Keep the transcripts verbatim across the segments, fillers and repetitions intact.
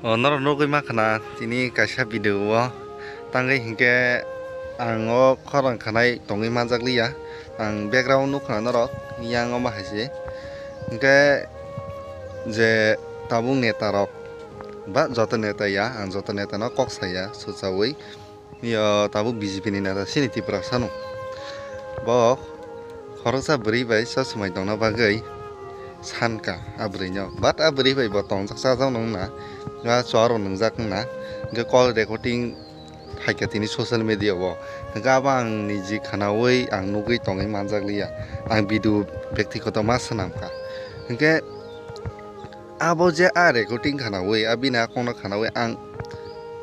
O, norok nugwi mankha na tini kaisa video o tangwi hinkhe ang o khorang khanai tongwi manjakliya. Ang background nukha na norok, yang o ma hai se. Hinkhe je tabuk neta rok ba joto neta ya, ang joto neta no kok saya suchawi. Yo, tabuk B J P ni neta sini Tiprasa no. Bo khoroksa bwrwi bai chosmai tongna bagwi sankha a bwrwi no. But a bwrwi bai bo tongjak chajak nung na. Ba chuaro nungjak wng na. Hwnkhe call recording phaikha tini social media o. Hwnkhe abo ang niji khwnawi ang nugwi tongwi manjakliya. Ang video bektikoto ma swnamkha. Hwnkhe abo je a recording khwnawi, a bini a kokno khwnawi ang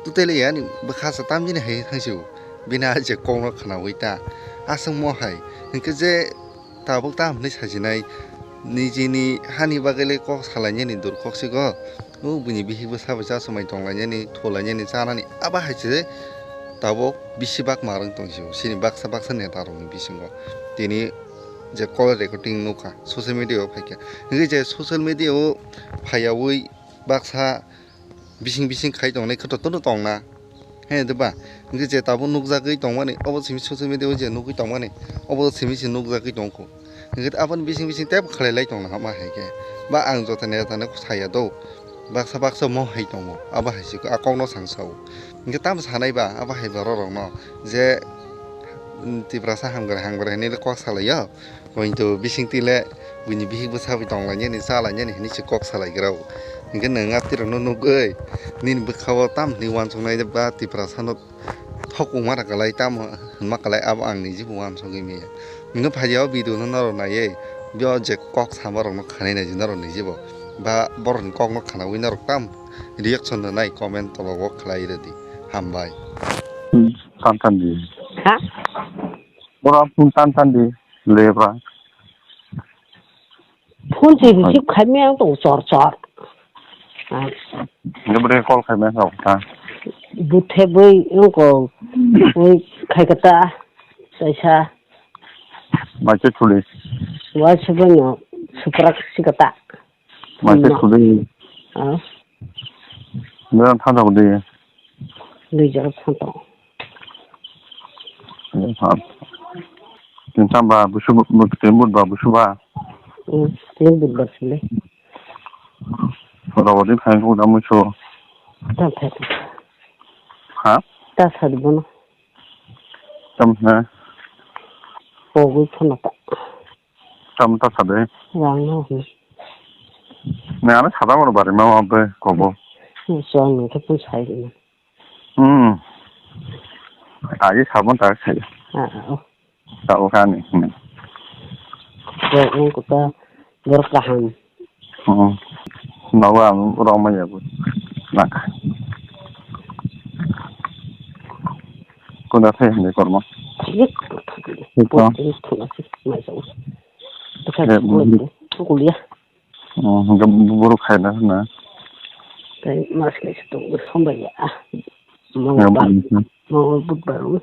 totally ani bwkha sa tamjani hai thangsi o. Bini a je kokno khwnawi ta aswkmo hai. Hinkhe je tabuk tamo hinwi sajinai, nijini hani bagwi le kok salainani dur kok sigo. O buini bihik bwsa bai chasumai tonglainani, thulainani, chanani abo hai se tabuk bisi bak marwng tongsi o. Sini baksa baksa neta rokni bisingo tini je call recording nukha, social media o phaikha. Hinkhe je social media o phaiyawi baksa bising bising khai tongnai khe to tono tongna. He, de ba? Hinkhe je tabuk nukjagwi tongmani, obo simi social media o je nukgwi tongmani, obo simi se nukjagwi tongkho. Hinkhe aboni bising bising tebo khlai lai tongna hama hai khe. Ba ang jotoni jotoni saya do. Baksa baksa mo hai tongo, abo hai se a kokno sang sao. Hinkhe tamo sanai ba, abo hai borok rokno je, mm, Tiprasa hamkrai hamkrai hinwi kok salaio. Pointo bisingtwi le buini bihik bwsa bai tonglainani, chalainani hinwi se kok salaigra o. Hinkhe nwng atirokno nugwi nini bwkha-o tamo hinwi uansuknai ba Tiprasano thok wngma rwkalai, tamo hwnma kalai abo ang nijibo uansugwi manya. Hinkhe phaiya o video no norok naiwi, bo je kok samarokno khanai naidi norok nijibo. Ba borokni kokno khwnawi norok tamo reaction rwnai comment tologo khlai rwdi. Hambai. Tantandi. Ha? Borok phone tan tan di lebra. Phone se receive khaimya ang tong chor chor. Ah. Nge bwrwi call khaimya ang tong ta. Buthe bwi ang ko bwi khai kata saisa. Mai se thuli. Wa se bano suprak si kata. Mai se thuli. Ah. Nang thang thang di. Dui jora phone tongo. Tin chamba busu, tin but ba busu ba. Hmm, tin but ba sile. Rogo di phai ko da muso. Ta phai. Ha? Ta sa di bono. Tam na. Pogwi phone ta. Tam ta sa de. Rang no hi. Ne ana sa da mo bari ma ma be ko bo. Ni so ni ke pun sai ni. Hmm. Agi sabon tak saya. Ah, oh. Tak bukan ni. Hmm. Borok ni kuta borok kaham. Hmm. Nawa ang rong maya bu. Nak. Kunda thai hindi korma. Thik, thik. Ito. Mai sa. Bukan. Eh, kuliah. Oh, hingke borok khaina hwnna. Tei mas kaisa tongo, sombai ya. Mongol bar, mongol budbar wng.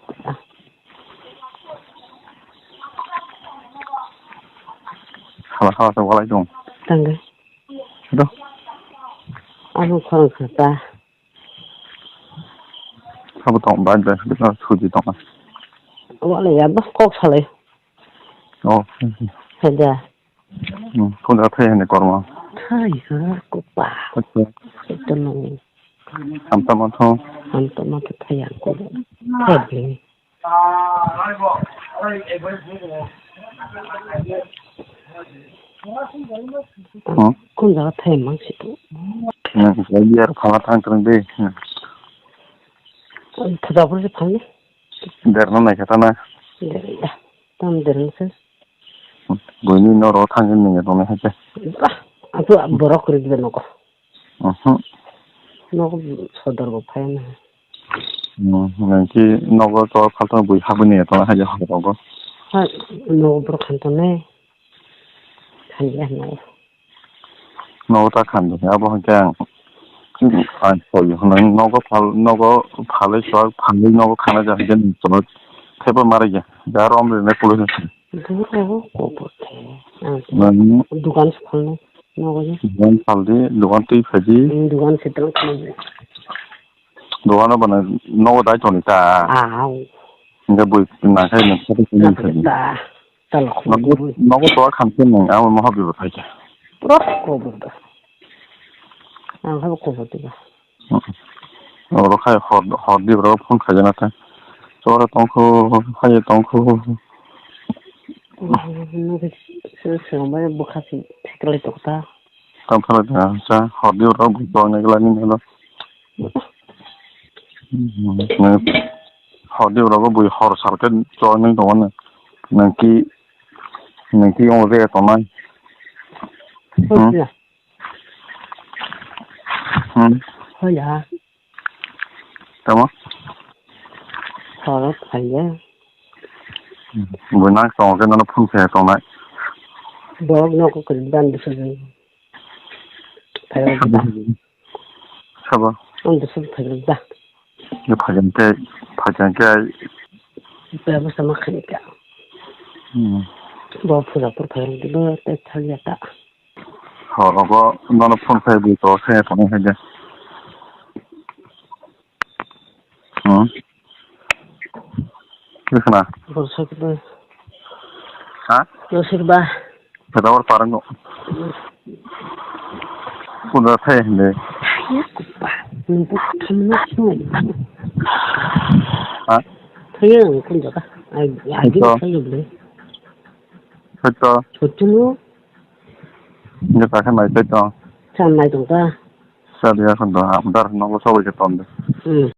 Hala hala se walai tong. Tangga. Do. Ano khorang khata. Sabo tong bai bai, suji tong. Walai ya, bas kok salai. Oh. Heda. Hmm, phone da thai hene korma. Thai ha, kopa. Acha. Ito no. Hamta ma tho. Hamta ma tho thai ang ko. Thai bini. Hmm? Kun jaga thai mang si tu. Hmm, jadi yar phala thang krang de. Hmm. Thada pur se phang ni. Der no nai kata na. Der ya. Tam der no se. Buini noro thangwi nini tongni hai khe. Bah, aku borok kwrwi diba nogo. Mhm. Nogo sodor bo phai na. Hmm, nangki nogo chor phalto bui habwi ni tongna hai khe rogo. Ha, nogo borok khan tongnai. Khan ya nogo. Nogo ta khan di, abo hwnkhe ang, ang soi hwnwi nogo phal, nogo phalwi chwk phalwi nogo khana ja hwnkhe nwng chwk thaipa ma rwgya. Da rom rwnai police ni. Duro kobor khe. Ang nwng dukan se phalnai. Nogo je. Dugan saldi, dugan twi phaidi. Hmm, dugan se tong khna je. Dugan bana nogo dai toni ta. Ah, au. Nge bui na khai na khai na khai. Ta, ta lo khum bui. Nogo to kham se nang, amo mo habi ba khai ta. Pro ko bui ba. Ang ha ko bui ba. Oro khai hor, hor di bro phone khaijana ta. Chora tongkhu, hai tongkhu. Nungkhe se, se, se, bai bwkha se pheklai tokta. Tam pheklai tokta, sa hor di bro bui tong nai glani nelo. Hor di bro bui hor salke tong nai tongo. Nangki, nangki ong je tongnai. Hmm. Hoya. Tamo? Horo phaiya. Bo nang tong ke nono phone khe tongnai. Borok no ko kri dan bisa jai. Phaiya. Sabo. Ang bisa phaiya da. Ni phajan ke, phajan ke ai. Bebasta ma khani ka. Hmm. Bo pura pur phaiya da te thaliya ta. Hor rogo nono phone khai bui to khai tong hai de. Hmm. Kisna. Borsa kita. Ha? Nasir ba. Kita war parang kok. Udah teh deh. Ya kupa. Nunggu kamu nasi. Ha? Saya nunggu jaga. Ai, ai, itu. Saya beli. Itu. Itu lu. Ini pakai mai itu. Sama itu ta. Sa dia kan dah, bentar, nunggu soal itu tonde. Hmm.